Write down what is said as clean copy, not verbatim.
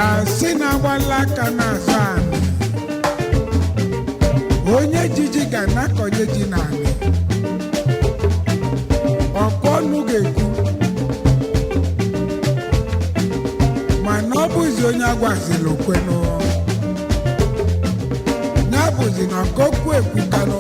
Asị na-agbala aka n'azụ anị, onye jiji ga na-akọnye ji n'anị. Ọkụ ọnụ ga-ekwu, mana ọ bụzi onye agwazila okwenụ, ya bụzi na ọkọkwu ekwukanụ.